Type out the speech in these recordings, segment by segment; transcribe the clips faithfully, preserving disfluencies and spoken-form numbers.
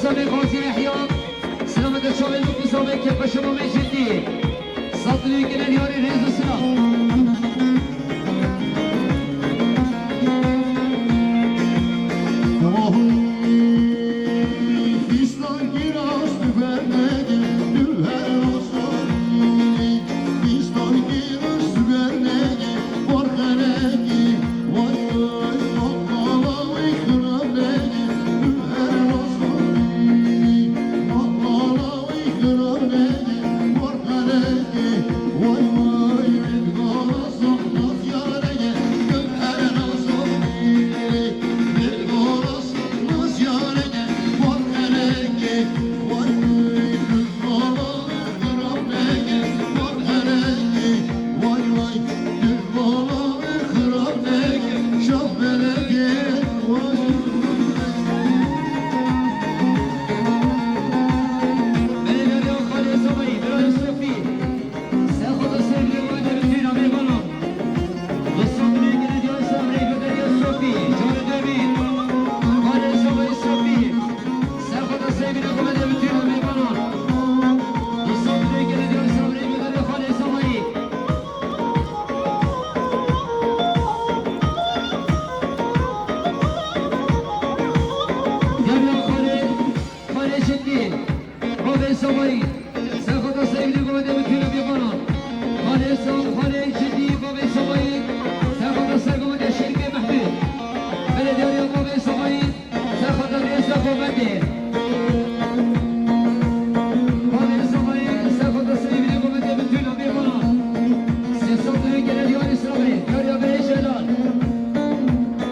Sabê Xazî Yehya, silamete çavê Lûk û Sabê Kêpaşa Mamê Jindî. Sat lûkine diyarî rêz û silam. Xalê Şitî, bavê Samayî, serxweta Seydî Gomedê bi tîna bêvanan. Xalê Sa-, Xalê Şitî, bavê Samayî, serxweta ser Gomedê Şerîfê Mehmûd. Belediyariya bavê Samayî, serxweta Rêza Gomedê. Bavê Samayî, serxweta Seydî Gomedê bi tîna bêvanan. Sê sed lirê gele diyarî sirabê, diyariya beyê Celal.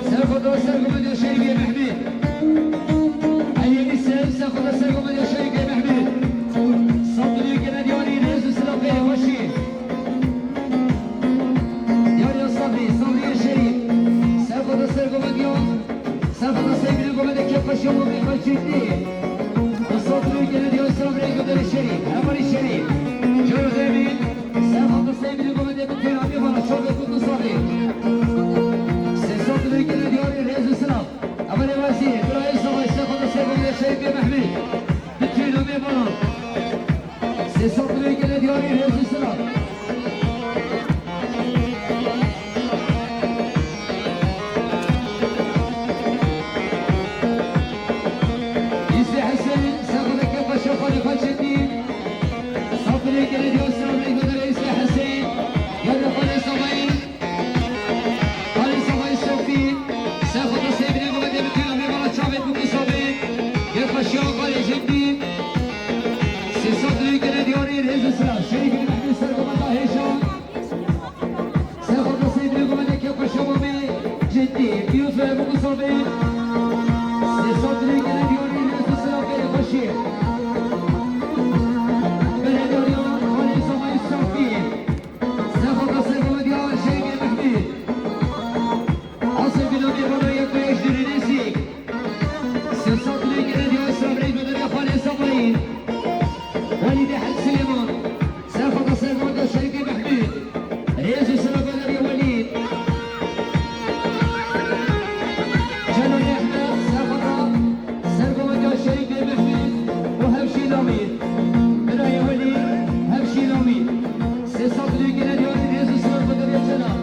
Serxweta ser Gomedê Şerîfê Mehmûd. Eyênî ser, serxweta ser Gomedê Şerîfê Mehmûd. Sat lirê gele diyarî rêz û silavê xweşî. Diyariya Sabrî, Sabrî Şerîf. Serxweta ser Gomedê, serxweta ser Gomedê Kêpaşa Mamê Xalê Şitî. Sat lirê gele diyarî Sabrî Gomedê Şerîf. Hevalî Şerîf. Caro demî. Serxweta Seydî Gomedê bi tîna bêvanan, çavê kût û sabê. Sê sed lirê gele diyarî rêz û silav. Evelê wezî, birayê Samayî, serxweta ser Gomedê Şerîfê Mehmûd. Bi tîna bêvanan. Sê sed lirê gele diyarî rêz û silav. Îsê Hesên, serxweta Kêpaşa Xalê Xalçetî. Sat lirê gele diyarî silav, rêz û silav Îsê Hesên. Gele Xalê Samayî. Xalê Samayî Sofî, serxweta Seydî Gomedê bi tîna bêvanan, çavê kût û sabê, Kêpaşa Xalê Şitî. Sê sed lirê gele diyarî rêz û silav. Şerîfê Mehmûd, serxweta Hêşan. Serxweta Seydî Gomedê Kêpaşa Mamê Şitî. Pîroz be kût û sabê. Sê sed lirê gele diyarî rêz û silav, xêr û xweşî. Belediyariya Xalê Samayî Sofî. Serxweta ser Gomedê Şerîfê Mehmûd. Asê bîna bêvanan yek û yek ji Dêrê Nêsî. Sê sed lirê gele diyarî silav, rêz û silav Xalê Samayî. Welîdê Hec Silêman. Serxweta ser Gomedê Şerîfê Mehmûd. Rêz û silav Belediyê Welîd. Celal Ehmed, serxweta ser Gomedê Şerîfê Mehmûd û Hevşî Lamî. Birayê Welîd, Hevşî Lamî. Sê sed lirê gele diyarî rêz û silav Belediyê Celal.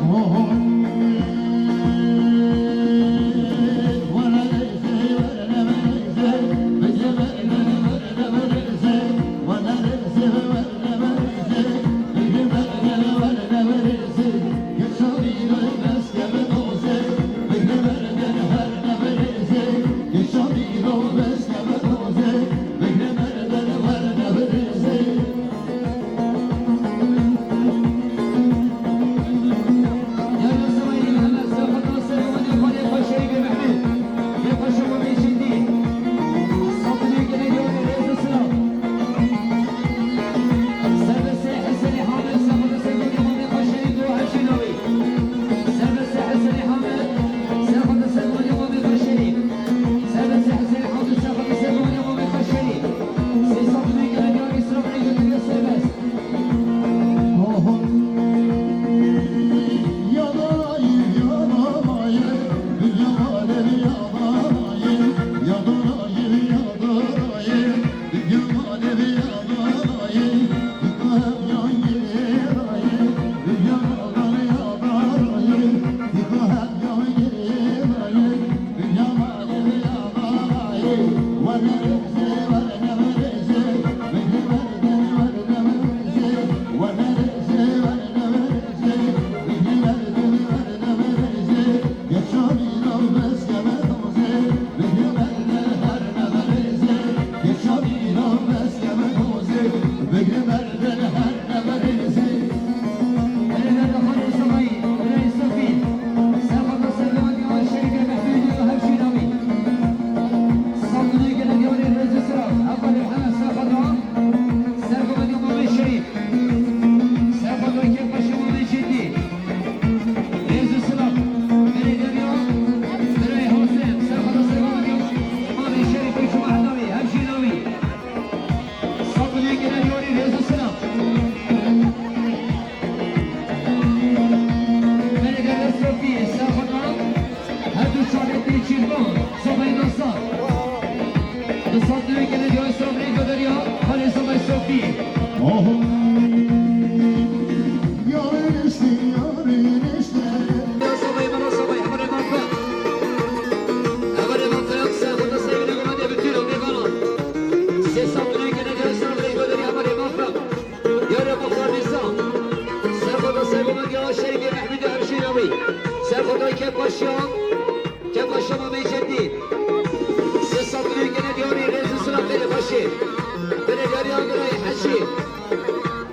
Hecî.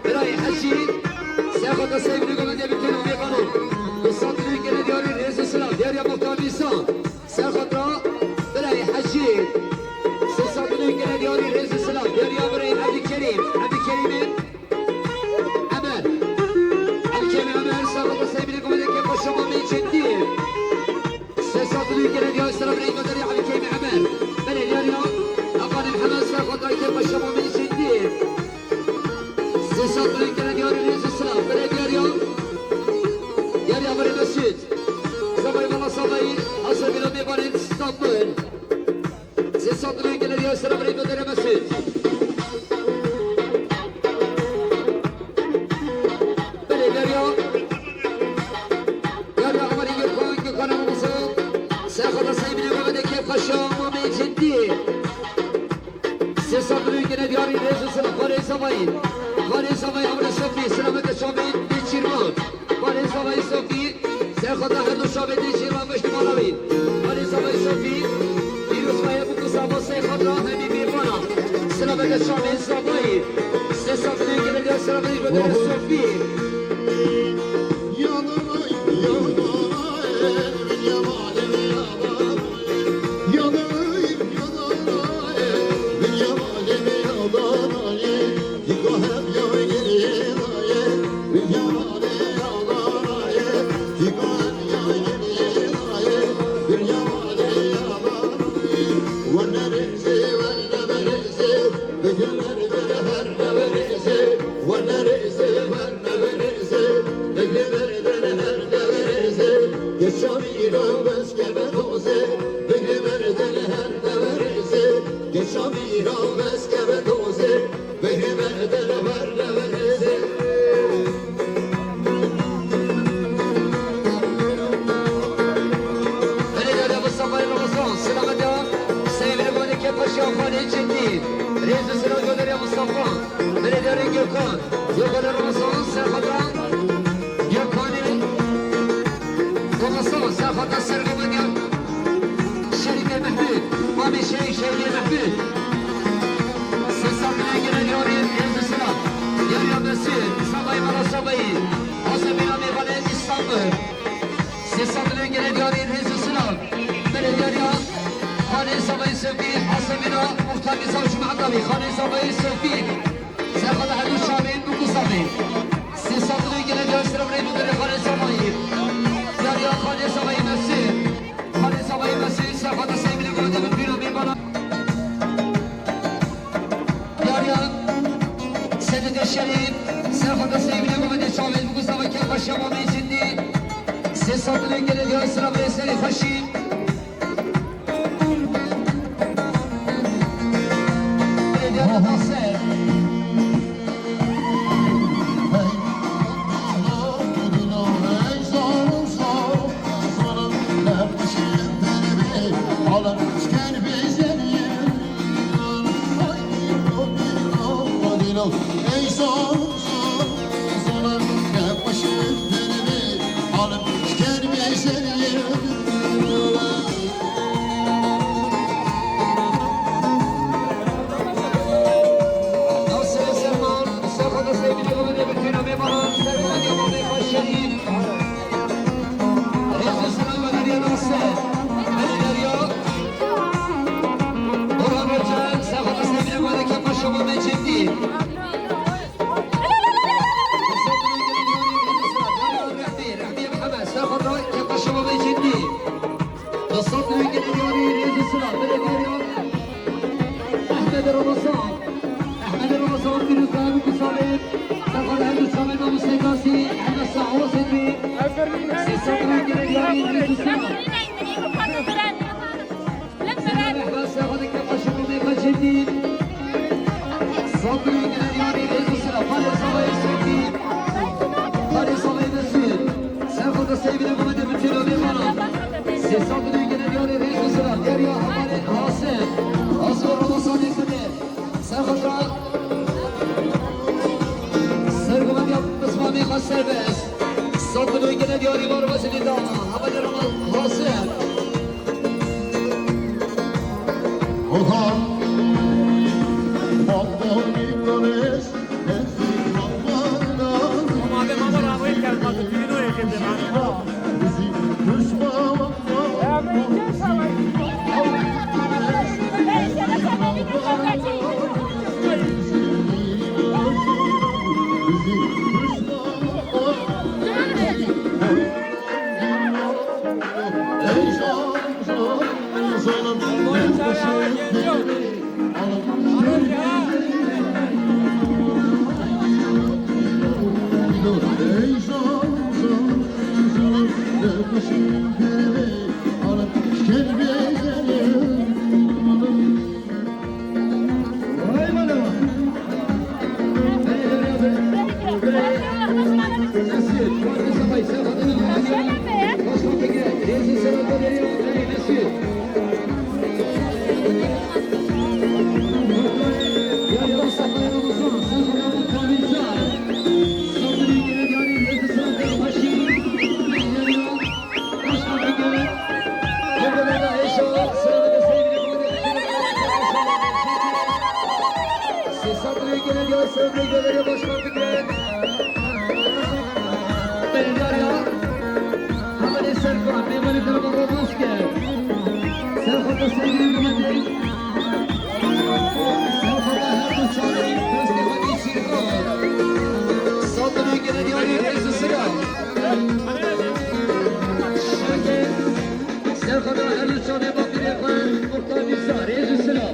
Birayê Hecî. Serxweta Seyvînê govendê bi kêlû bê balo. Bi sandinê gele diyarê rêz û silav. Diyariya Muxtar Mîsa. Serxweta birayê Hecî. Sê sandinê gele diyarê rêz û silav. Diyariya birayê Evdî Kerîm. Evdî Kerîmê. Emer. Evdî Kerîmê Emer. Serxweta Seyvînê govendê kê paşa mamê cidî. Sê sandinê gele diyarê silav birayê Evdî Kerîmê Emer. Belê diyariya. Amanê Hemed serxweta kê paşa mamê cidî. Sê sandinê gele diyarê rêz û silav. Belê diyariya. Diyariya birê Mesûd. Zavayê mala Zavayê. Hasa bîra mêvanên Stenbul. Sê sandinê gele diyarê silav birayê Mesûd. Belê diyariya. Diyariya Amerî Gökhan, Gökhan Amuzo. Serxweta Seyvînê govendê kê paşa mamê cidî. Sê sandinê gele diyarê rêz û silav. Xalê Zavayê. Xalê Zavayê Amre Sofî. Silametê çavên dê çîrvan. Xalê Zavayê Sofî. Serxweta her du çavên dê çîrvan piştî mala wî. Xalê Zavayê Sofî. Pîroz baye bû ku Zava sey xatra hemî mêvana. Silametê çavên Zavayê. Sê sandinê gele diyarê silav birayê Sofî. Belediye Mustafa'yı Ramazan, selamet ya. Sevgili Malike Paşa, Fahri Çetin. Reis Sıra Gönderiye Mustafa. Belediye Gökhan. Gökhan Ramazan, Serhat'tan. Gökhan'ı. Ramazan, Serhat'tan Sergomen ya. Şerife Mehmet. Mami Şerif, Şerife Mehmet. Sesatına gelen yarın Reis Sıra. Yarıya Mesut. Sabayı Mala Sabayı. Hazır bir abi var, İstanbul. Sê sandinê gele diyarê rêz û silav. Belediya Xanê Zavayê Sofî, Asemîna Muxtar Mîza û Cuma Dawî, Xanê Zavayê Sofî. Serxweta her du çavên bû ku Zavê. Sê sandinê gele diyarê silav rê dû derê Xanê Zavayê. Diyariya Xanê Zavayê Mesûd. Xanê Zavayê Mesûd, serxweta Seyvînê gotê bi pîro mêvana. Diyariya Sedete Şerîf, serxweta Seyvînê govendê çavên bû ku Zava kê paşa mamê cindî. Sê sandinê gele diyarê silav rê serê xweşî. Diyariya Nasir. Sandinê gele diyarê rêz û silav. Belediya Ehmed Ramazan. Ehmed Ramazan, pîroz baye bû ku Zavê. Serxweta her du çavên mamostê Gazî. Ehmed Sağ olasın bi. Sê sandinê gele diyarê rêz û silav. Ehmed Sağ olasın kê paşa mamê xwe cindî. Sandinê gele diyarê rêz û silav. Xanê Zavayê Sofî. Xanê Zavayê Mesûd. Serxweta Seyvînê govendê bi pîro mêvana. Sê sandinê gele diyarê rêz û silav. Diyariya Amanê Hasim. Hasim Ramazanê Xidê. Serxweta Sergovendiya Pismamê xwe serbest. Sandinê gele diyarê Bar Wezinê da. Amanê Ramazan Hasim. Oha. Bak, bak, bak, bak. Sandrê gelê ya Sandrê gelê başkan Fikret. Belediya. Hevalê Serkan, mêvanê Diyarbakir Ramaske. Serkan da sevgili Muhammed. Serkan da her du çarê, Özdeğan'ı Çirkan. Sandrê gelê ya Rêz Sıra. Serkan da her du çarê, Bakırê Kaya, Muhtar Nisa, Rêz Sıra.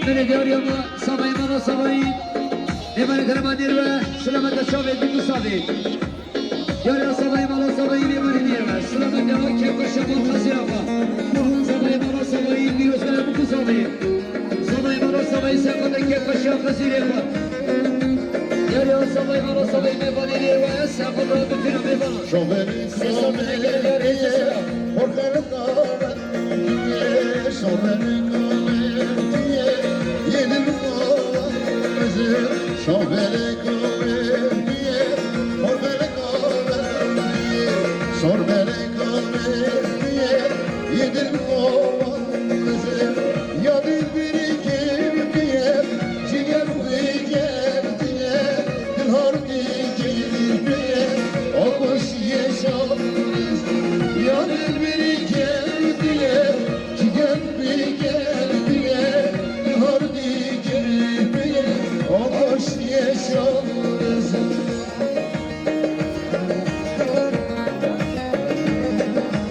Belediya Riyama, Savayî, Mala Savayî, Mêvanê Diyarbakir ve selamet çavê Dîmûsavê. Yara Savayî, Mala Savayî, Mêvanê Diyarbakir, selamet ya Kêfxweşa Xezîr Axa. Savayî, Mala Savayî, Pîrozbera Dîmûsavê. Savayî, Mala Savayî, Sefada Kêfxweşa Xezîrê xwe. Yara Savayî, Mala Savayî, Mêvanê Diyarbakir, Sefada Bitîna Mêvana. Şovê Sesam Savayî, Diyarbakir, Sesam.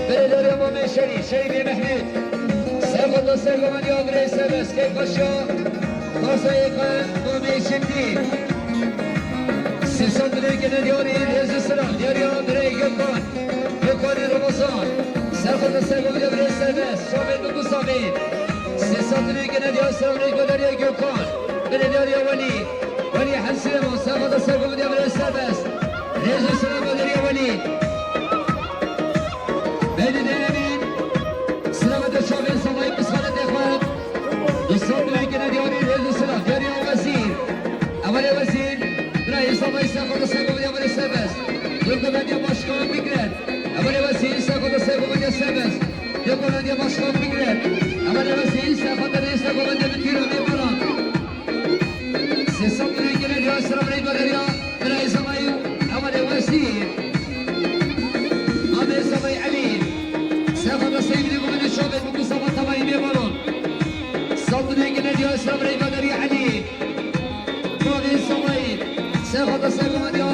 Belediya Mamê Şerî, Şerîfê Mehmet. Serxweda sergovendî Andrey Serbest, Keyfxweşiya Xwezayê Xwe Mamê Şemdîn. Sî sed milyon gene diyarî Rêzî Sinan, diyarî Andrey Gökhan. Gökhanê Ramazan. Serxweda sergovendî Andrey Serbest, Şamê Dugusavê. Sî sed milyon gene diyarî Sinan, Rêzî Gökhan. Belediya Welî. Welî Hemsî Rema, serxweda sergovendî Andrey Serbest. Rêzî Sinan, Belediya Welî. Beni denemin. Selamet çavên Savayî, Pisxanetê xwe. Îslam Bilekine diyarî Rêzî Sinan, diyarî Wezîr. Emelê Wezîr, birayê Savayî, serxweda sergovendî Emelê Serbest. Döküvendî Başkan Fikret. Emelê Wezîr, serxweda sergovendî Serbest. Döküvendî Başkan Fikret. Emelê Wezîr, serxweda sergovendî Bitîna Mêvana. Sesam Bilekine diyarî Sinan, Rêzî Belediya. Birayê Savayî, Emelê Wezîr. Amê Savayî Elî. Serxweda sergovendî Çavê Dîmûsavê Savayî Mêvanan. Sandinê gene diyarî Sinan, Rêzî Belediya Elî. Bavê Savayî. Serxweda sergovendî ya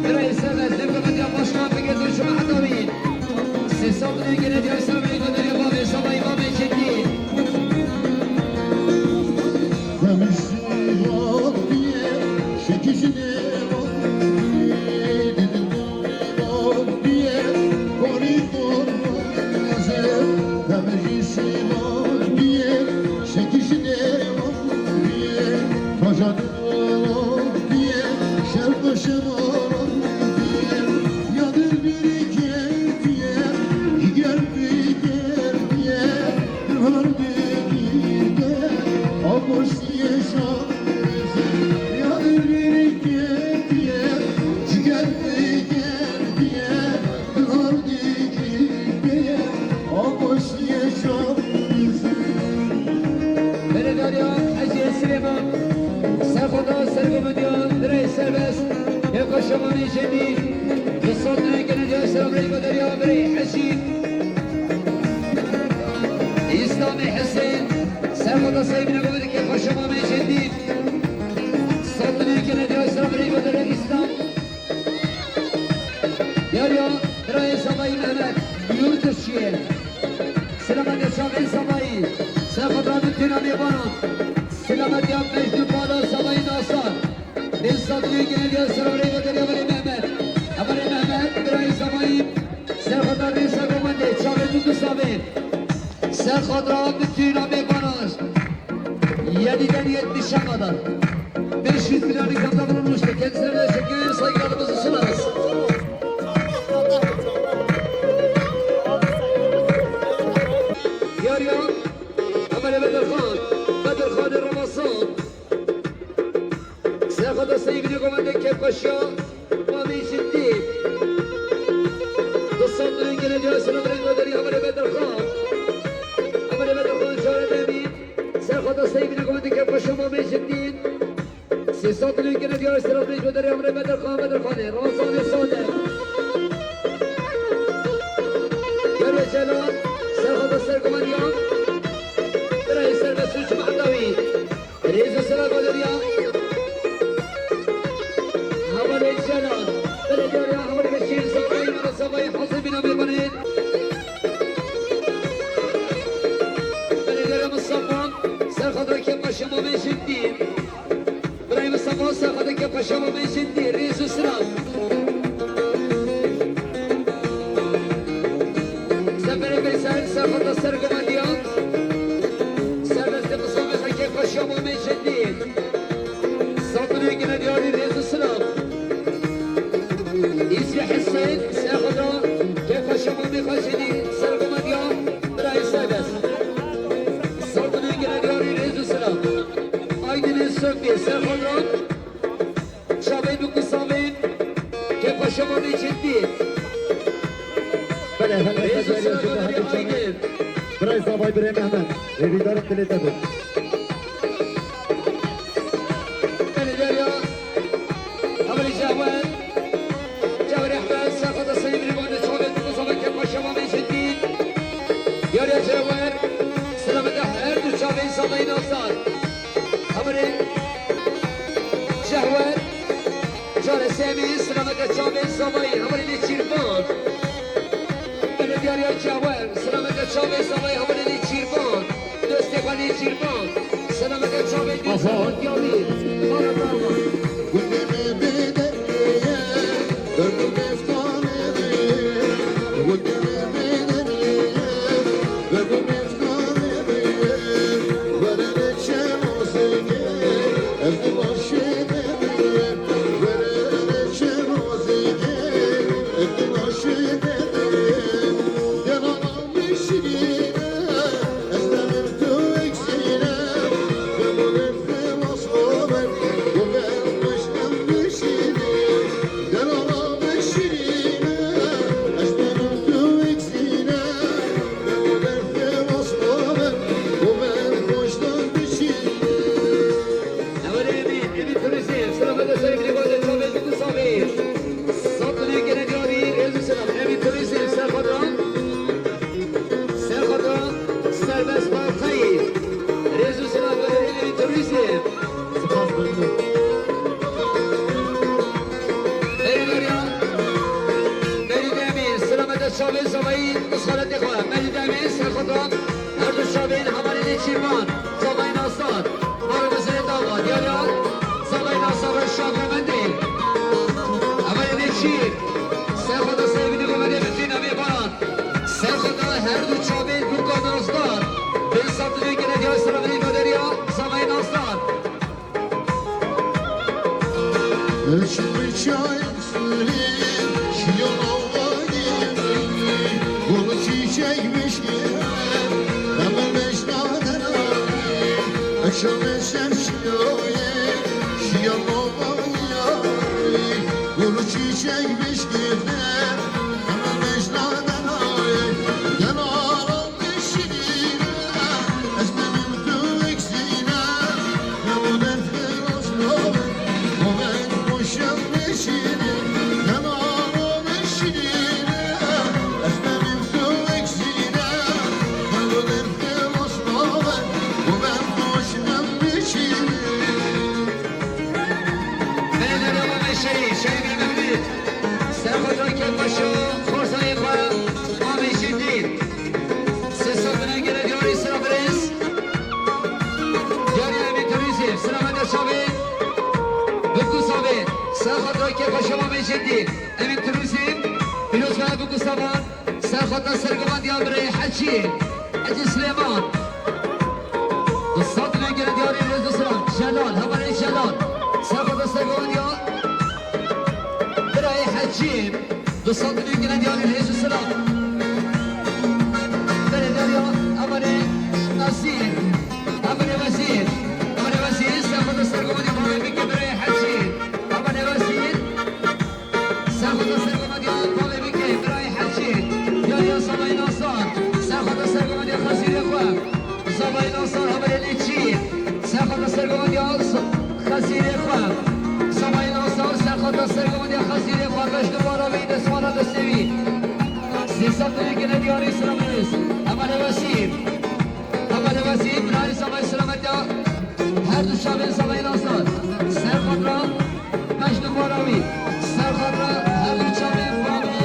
Birayê Serbest, sergovendî ya Başkan Fikret Şuma Hedawî. Sê sandinê gene diyarî Sinan, Rêzî Belediya Bavê Savayî, Bavê Çekî. Belediya Hecî Silêman, serxweda sergovendiya Birayê Serbest, Keyfxweşiya Mamê Şemdîn, Sandinê gene diyarî Sinan, Rêzî Belediya Birayê Hecî. Îslamê Hesên, serxweda sergovendî Keyfxweşiya Mamê Şemdîn. Sandinê gene diyarî Sinan, Rêzî Belediya Îslam. Diyarî Birayê Savayî Mehmet, Yurtdışiye. Selametê çavên Savayî, serxweda Bitîna Mêvanan. Selametê Mecdû Bala Savayî, Êsta dilê gelê ya ser orê ve derya Emelê Mehmet. Emelê Mehmet, birayê Zemayî. Ser xatir rêsa komandê, çavê tu kisavê. Ser xatira bütün amê baraj. Yeniden yetmiş şamadan. Beş yüz liralık kapta bulunmuştu. Kendilerine teşekkür ederim. Saygılarımızı sunarız. Yarıya Emelê Bedirxan. Bedirxanê Ramazan. Serxada Seyîdî Govendê Kêfxweşiya Mamê Cindî. Di sandinên gelê diya selamê Goderî Emelê Bedirxan. Emelê Bedirxan çare demî. Serxada Seyîdî Govendê Kêfxweşiya Mamê Cindî. Sê sandinên gelê diya selamê Goderî Emelê Bedirxan, Bedirxanê. Ramazanê Sade. Gelê Celal. Serxada Sergoveniya. Birayê Serbest Suç Mehdawî. Rêz û sera Goderî ya. Hevalê Celal. Belediye ya Hevalê Beşîr Zavayî, Mala Zavayî, hazir bîna mêvanê. Belediye ya Mustafa, Serxada Kêfxweşiya Mamê Cindî. Birayê Mustafa, Serxada Kêfxweşiya Mamê Cindî. Rêz û sera. Seferê Veysel, Serxada Sergoveniya. Serbestê Mustafa, Kêfxweşiya Mamê Cindî. Sandinê gelê diyarî rêz û silav. Îsî Husên, Serxada Kêfxweşiya Mamê Xweşênî, Sergoveniya, birayê Serbest. Sandinê gelê diyarî rêz û silav. Aydinê Sofî, Serxada. Çavên û kisavên Kêfxweşiya Mamê Cindî. Belê, belê, Rêz û belê, silav Goderî Aydin. Birayê Zavayî, birayê Mehmet. Hêvîdar im dilê te be. Belê, Derya. Hevalê Cehwer. Cehwer Ehmed, Serxada Seyîdî Govendê, çavên û kisavên Kêfxweşiya Mamê Cindî. Yarıya Cehwer. Selameta her du çavên Zavayî Nasdar. Hevalê Cehwer, carê sêyemî, selameta çavên Zavayî, hevalê Nêçîrvan. Belediye ya Cehwer, selameta çavên Zavayî, hevalê Nêçîrvan. Dostê xwe Nêçîrvan, selameta çavên Aha. Diyalî. Mala dava. Hevalê Emîn, Emîn Turizm, selameta Serî Bilî Gode, çavên û kisavên. Sandinê gelê diyarî, rêz û silav. Emîn Turizm, Serxada. Serxada Serbest Baltayî. Rêz û silav, Emîn Turizm. Spas, memnun. Belediye, Belediye Emîn, selameta çavên Zavayî, nusxanetê xwe. Belediye Emîn, Serxada, her du çavên hevalê Nêçîrvan, Zavayî Nasdar. Mala Wezîrê Dava, Diyala, Zavayî Nasdar, Şagremendê. Hevalê Nêçîr, Serxada Seyîdî Govendê, Metin Amê Baran. Serxada her du çavên Dûka Nasdar. Bin sandinê gelê diyar selamê Goderî ya Zavayî Nasdar. Çiçek mişke, hemen beşna denayî. Akşam eşer şiyoye, şiya mobanya. Gulu çiçek mişke, hemen beşna denayî. Denara Serxoca Ser xatirê kêfa şema Mecîdî. Emîn Tirûzî, pîrozbaya Bûkû Savan. Ser xatirê sergovendiya birayê Hecî, Hecî Silêman. Di sed û newî gele diyarî rêz û silam. Celal, hevalê Celal. Ser xatirê sergovendiya birayê Hecî. Di sed û newî gele diyarî rêz û silam. Belê diyariya, hevalê Nasîr. Hevalê Wezîr. Hevalê Wezîr, ser xatirê sergovendiya bavê bike birayê Hecî. Hevalê Wezîr. Ser xatirê sergovendiya bavê bike, birayê Hecî, diyariya Zavayê Nasar. Ser xatirê sergovendiya xezîrê xwe. Zavayê Nasar, hevalê Lêçî. Ser xatirê sergovendiya z-, xezîrê xwe. Zavayê Nasar, ser xatirê sergovendiya xezîrê xwe. Beş numara wî, destmala destê wî. Sê sed û yek gele diyarî silamêz. Hevalê Wezîr. Hevalê Wezîr, birayê Zavayê Selamet ya. Her du çavên Zavayê Nasar. Ser xatira Beş numara wî. Ser xatira her du çavên bavê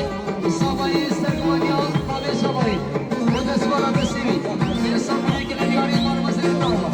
Zavayê, sergovendiya bavê Zavayê. Û destmala destê wî. Sê sed û yek gele diyarî marmezê tawa.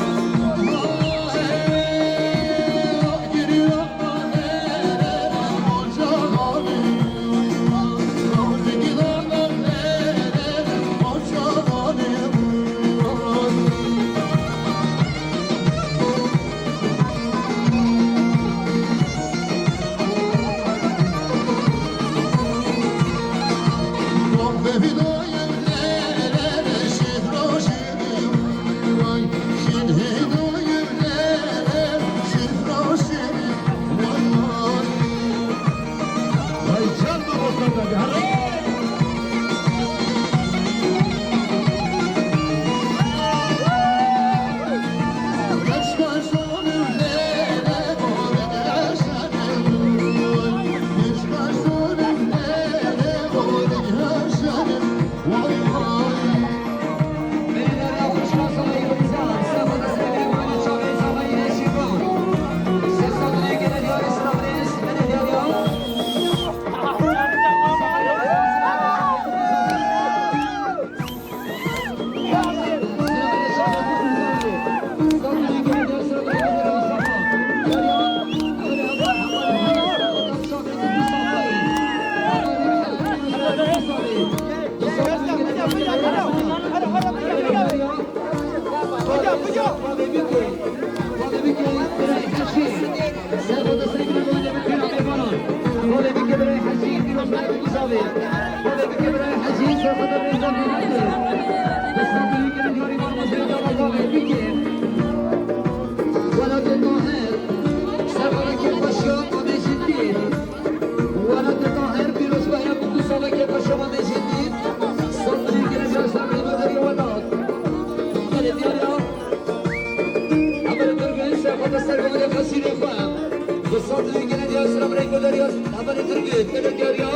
Welatê Taher, serxatirê kêfxweşiya Mecîdîn. Welatê Taher, pîrozbahiya Bûkû Savan, kêfxweşiya Mecîdîn. Sed milyon gele diyar ser rêveberiya welat. Belê diyar ya. Hevalê Turgut, serxatirê sergovendiya xezîrê xwe. Du sed milyon gele diyar ser rêveberiya hevalê Turgut. Belê diyar ya.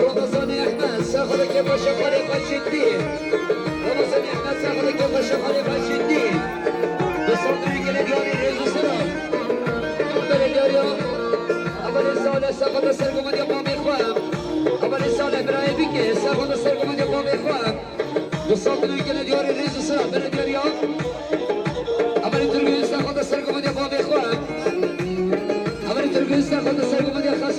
Ramazanê Ehmed, serxatirê kêfxweşiya xalê xwe Şîtî. Ramazanê Ehmed, serxatirê kêfxweşiya xalê xwe Şîtî. Du sed milyon gele diyarî rêz û silam. Belê diyar ya. Hevalê Salih, serxatirê sergovendiya bavê xwe. Hevalê Salih, birayê bike, serxatirê sergovendiya bavê xwe. Du sed milyon gele diyarî rêz û silam. Belê diyar ya. Hevalê Turgut, serxatirê sergovendiya bavê xwe. Hevalê Turgut, serxatirê sergovendiya xwe.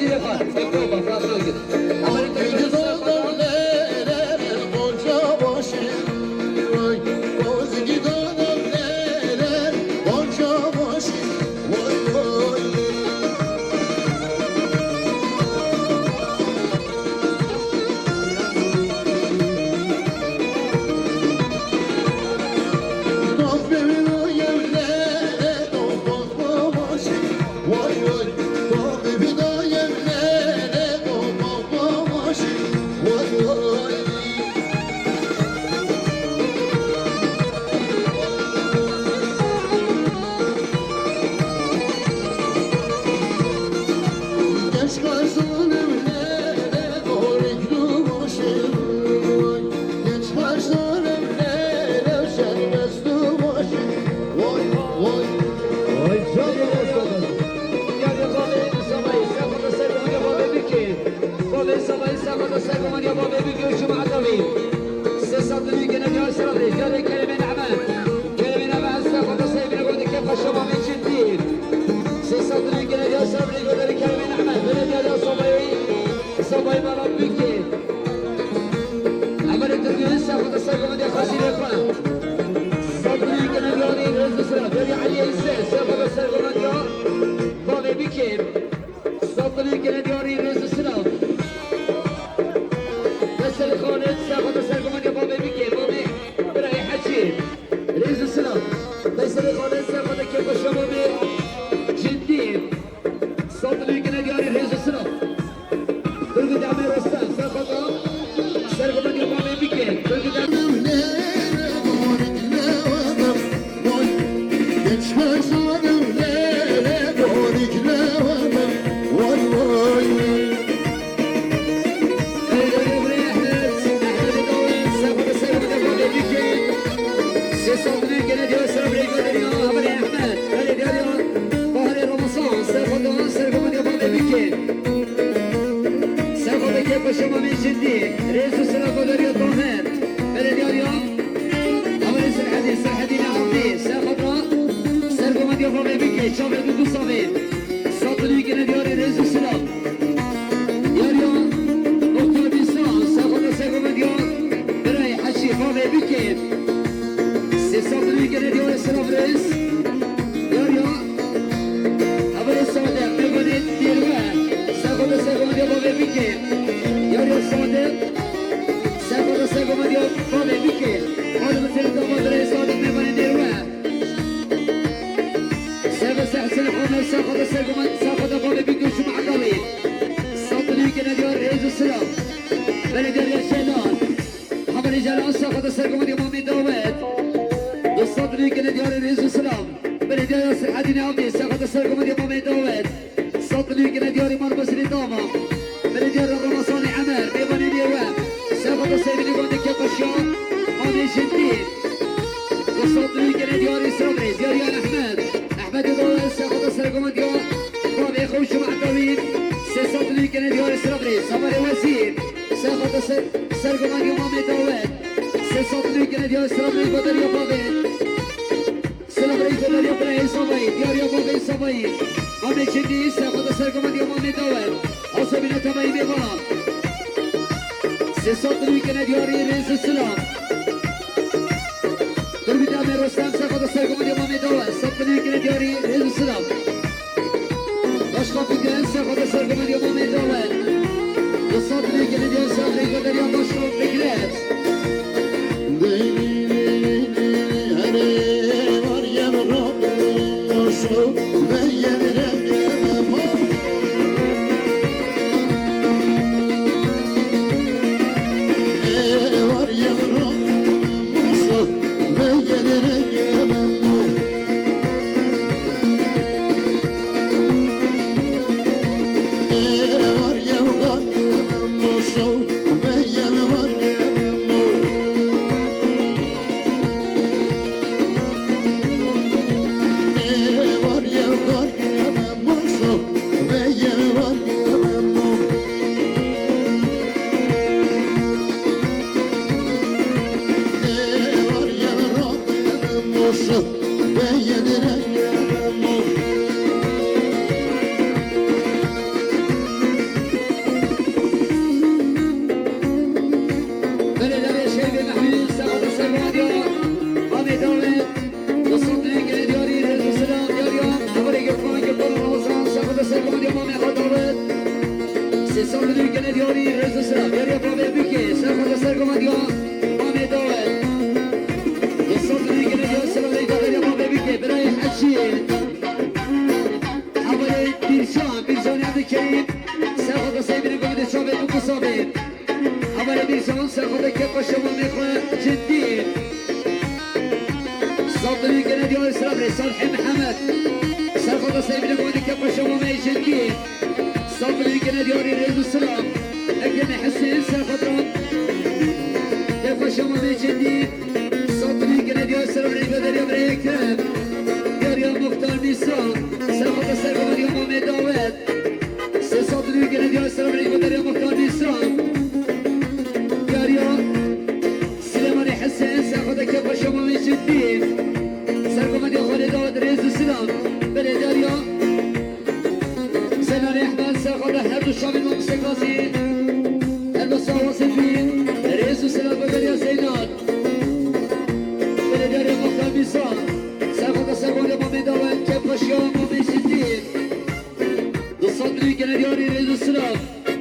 Bavê bike, çavê du du savê. Sat û nî gene diyarê rêz û silav. Yariya Muxtar Bîsa, serxwata sergomendiya birayê Heşî, bavê bike. Sê sat û nî gene diyarê silav rêz. Yariya Hevalê Sade, mêvanê Dêrwe, serxwata sergomendiya bavê bike. Yariya Sade, serxwata sergomendiya bavê bike. Xadim Selim Dama birayê Sade, mêvanê Dêrwe. Serve Sehsin Homer, serxwata sergoman, serxwata bavê bike û şima edawî. Sat û nî gene diyar rêz û silav. Belediye Şelan. Haberê Şelan, serxwata sergoman, Îmamê Dawet. Du sat û nî gene diyarê rêz û silav. Belediye Sirhedînê Avdî, serxwata sergoman, Îmamê Dawet. Sat û nî gene diyarê Marbasirê Dama. Belediye Ramasanê Emer, mêvanê Dêrwe. Serxwata sergoman, Îmamê Kepaşa, Mamê Jindî. Du sat û nî gene diyarê Sirabrê, diyarê Ehmed. Ehmedê Dawet, serxwata sergoman, diya bavê xwe û şima edawî. Sê sat û nî gene diyarê Sirabrê, Samarê Wezîr. Serxwata ser-, sergoman, Îmamê Dawet. Sê sat û nî gene diyarê Sirabrê, godariya bavê. Silav reyko deriya birayê Savayî, diyariya bavê Savayî. Mamê Çingî, serxwata sergoman, Îmamê Dawet. Asabîna Tavayî Mêvana. Sê sat û nî gene diyarê rêz û silav. Turgut Amê Rostem, serxwata sergoman, Îmamê Dawet. Sat û nî gene diyarê rêz û silav. Başkan Fikret, serxwata sergoman, Îmamê Dawet. Du sat û nî gene diyarê silav, reyko deriya Başkan Fikret. Belediye Şehîdê Mehmûd, serxwata sergoman, diya Amê Dawet. Du sat û nî gene diyarê rêz û silav, diyariya hevalê Girfan, Girfan Ramazan, serxwata sergoman, diya Mamê xwe Dawet. Sê sat û nî gene diyarê rêz û silav, diyariya bavê bike, serxwata sergoman, diya Mamê Dawet. Du sat û nî gene diyarê silav, reyko deriya bavê bike, birayê Hecî. Hevalê Bîrcan, Bîrcan Evdî Kerîm, serxwata sergoman, diya çavê du du savê. Hevalê Bîrcan, serxwata Kepaşa, Mamê xwe Cindî. Sat û nî gene diyarê Sirabrê, Salihê Mihemed. Serxwata sergoman, diya Kepaşa, Mamê Cindî. Sat û nî gene diyarê rêz û silav. Ekremê Hesên, serxwata Kepaşa, Mamê Cindî. Sat û nî gene diyarê silav, reyko deriya birayê Ekrem. Diyariya Muxtar Mîsa, serxwata sergoman, diya Mamê Dawet. Sê sat û nî gene diyarê silav, reyko deriya Muxtar Mîsa. Diyariya Silêmanê Hesên, serxwata Kepaşa, Mamê Cindî. Sergoman, diya Xalê Dawet, rêz û silav. Belê diyariya Zeynalê Ehmed, serxwata her du çavên Mamostê Gazî. Helbesta Awasê Dîn, rêz û silav, godariya Zeynal. Belê diyariya Muxtar Mîsa, serxwata sergoman, diya Mamê Dawet, Kepaşa, Mamê Cindî. Du sat û nî gene diyarê rêz û silav.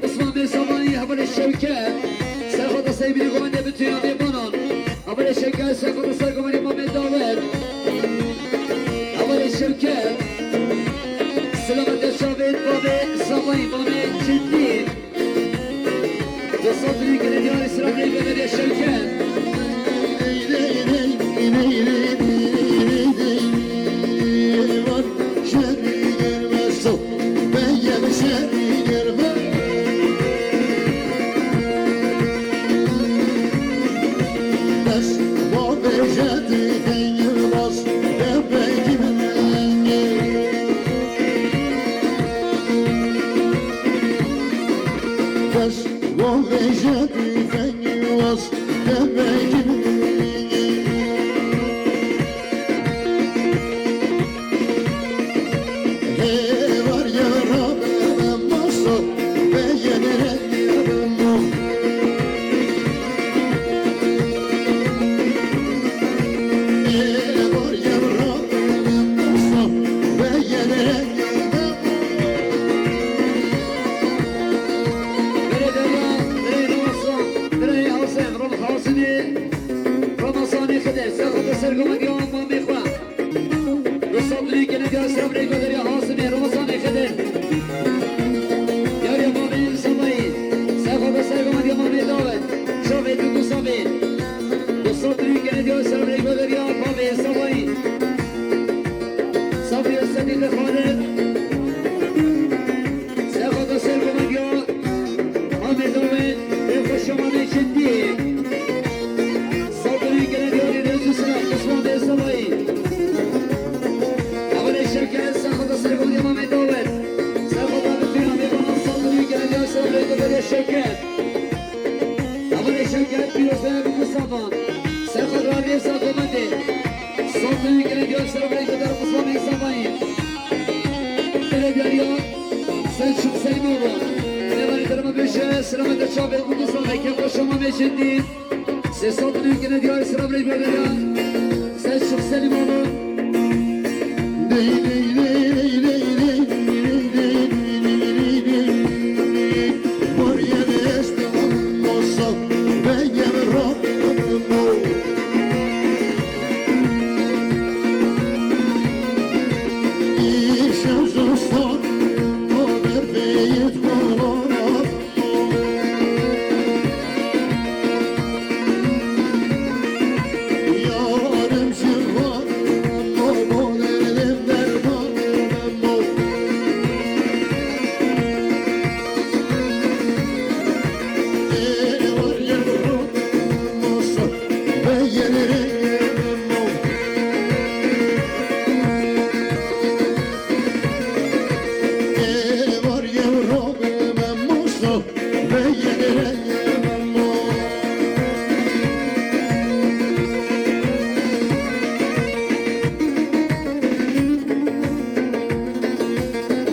Osman Bey Savayî, hevalê Şewket. Serxwata sergoman, diya Betûna Mêvanan. Hevalê Şewket, serxwata sergoman, diya Mamê Dawet. Hevalê Şewket. Silav, diya çavê bavê Savayî, Mamê Cindî. Du sat û nî gene diyarê silav, reyko deriya Şewket. Diyariya Selçuk Selimoğlu. Devam ederim, beşe, selamet çabe, Kurdistan, Eke Paşa, Mehmet Şendî. Sesat Lükene diyar, selam, Recep Deriya. Selçuk Selimoğlu.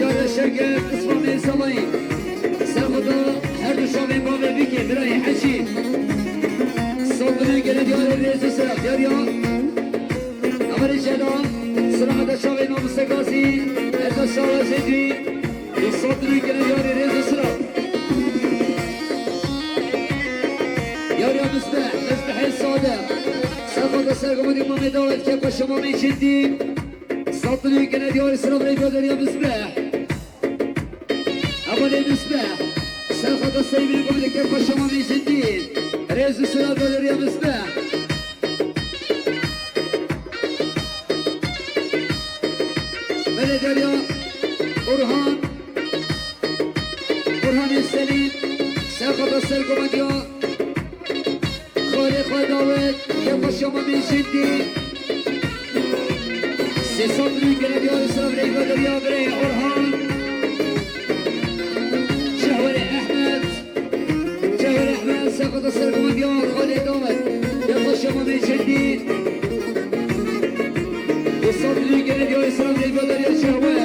Yare şerke qismanê Salayî. Serxweda her du çavên bavê bike, birayê Hecî. Saldırı gele diyarê rêz û sera. Diyar ya. Amerê Cela. Silamete çavê mamoste Gazî. Erda Şawa Zedî. Saldırı gele diyarê rêz û sera. Yar ya Mizbeh, Mizbehê Sade. Serxweda sergomedî mamê dawet ke paşa mamê Şendî. Saldırı gele diyarê sera birayê diyar ya Mizbeh. Hevalê Mizbeh. Serxweda sergomedî ke paşa mamê Şendî. Rêz û sera diyar ya Mizbeh. Belediya Orhan, Orhanê Selîm, serxweda sergomendiya xalê xwe dawet, ke paşa mamê Şendî. Sê sed rûyê gele diyarê sera birê Belediya birê Orhan, Şehwerê Ehmed. Şehwe Rehme, serxweda sergomendiya xalê dawet. Ya paşa mamê Şendî. Sê sed rûyê gele diyarê sera birê Belediya Şehwe.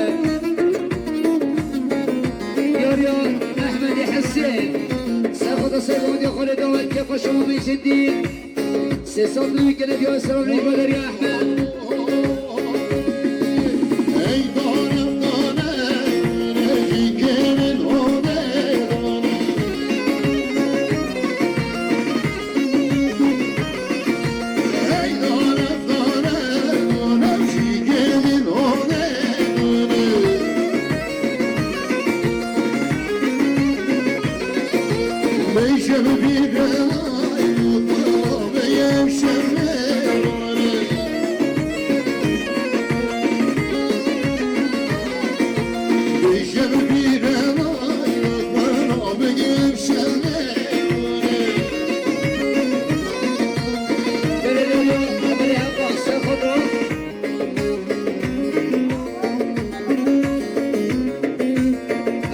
Diyar ya Ehmedê Hesên. Serxweda sergomendiya xalê dawet. Ya paşa mamê Şendî. Sê sed rûyê gele diyarê sera birê Belediya Ehmed.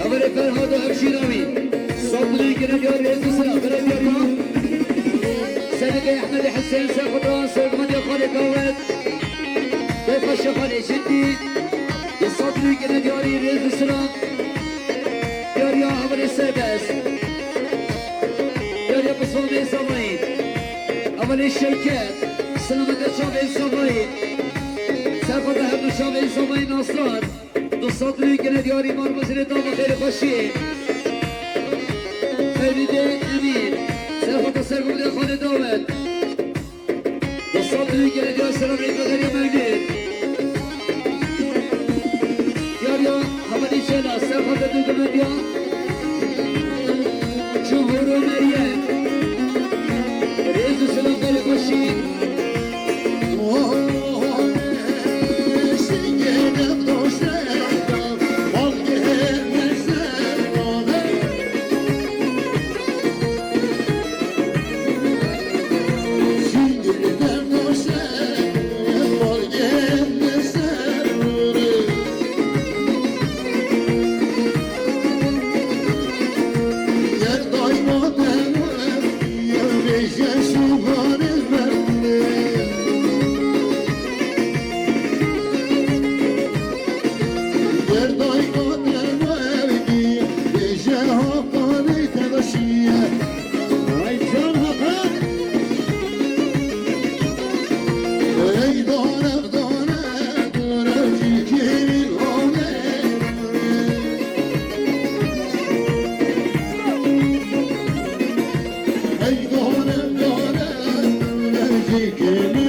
Hevalê Ferhado Hevşînawî. Saldırı gene diyar rêz û sera. Belediya Sedîqê Ehmedê Hesên, serxweda sergomendiya xalê dawet. Bê paşa xalê Şendî. Saldırı gene diyarî rêz û sera. Diyar ya hevalê Serbest. Diyar ya pismamê Zavayî. Hevalê Şevket. Selamete çavê Zavayî. Serxweda her du çavê Zavayî Nasran. Du sed rûyê gele diyarî mar mezirê dava xêrê xweşiyê. Mewlidê Emîn. Serxweda sergomendiya xalê dawet. Du sed rûyê gele diyar sera rêveberiya Mewlid. Diyar ya hevalê Şela, serxweda du gomendiya Cumhur û Meryem. Rêz û selam xêrê xweşî. Kerem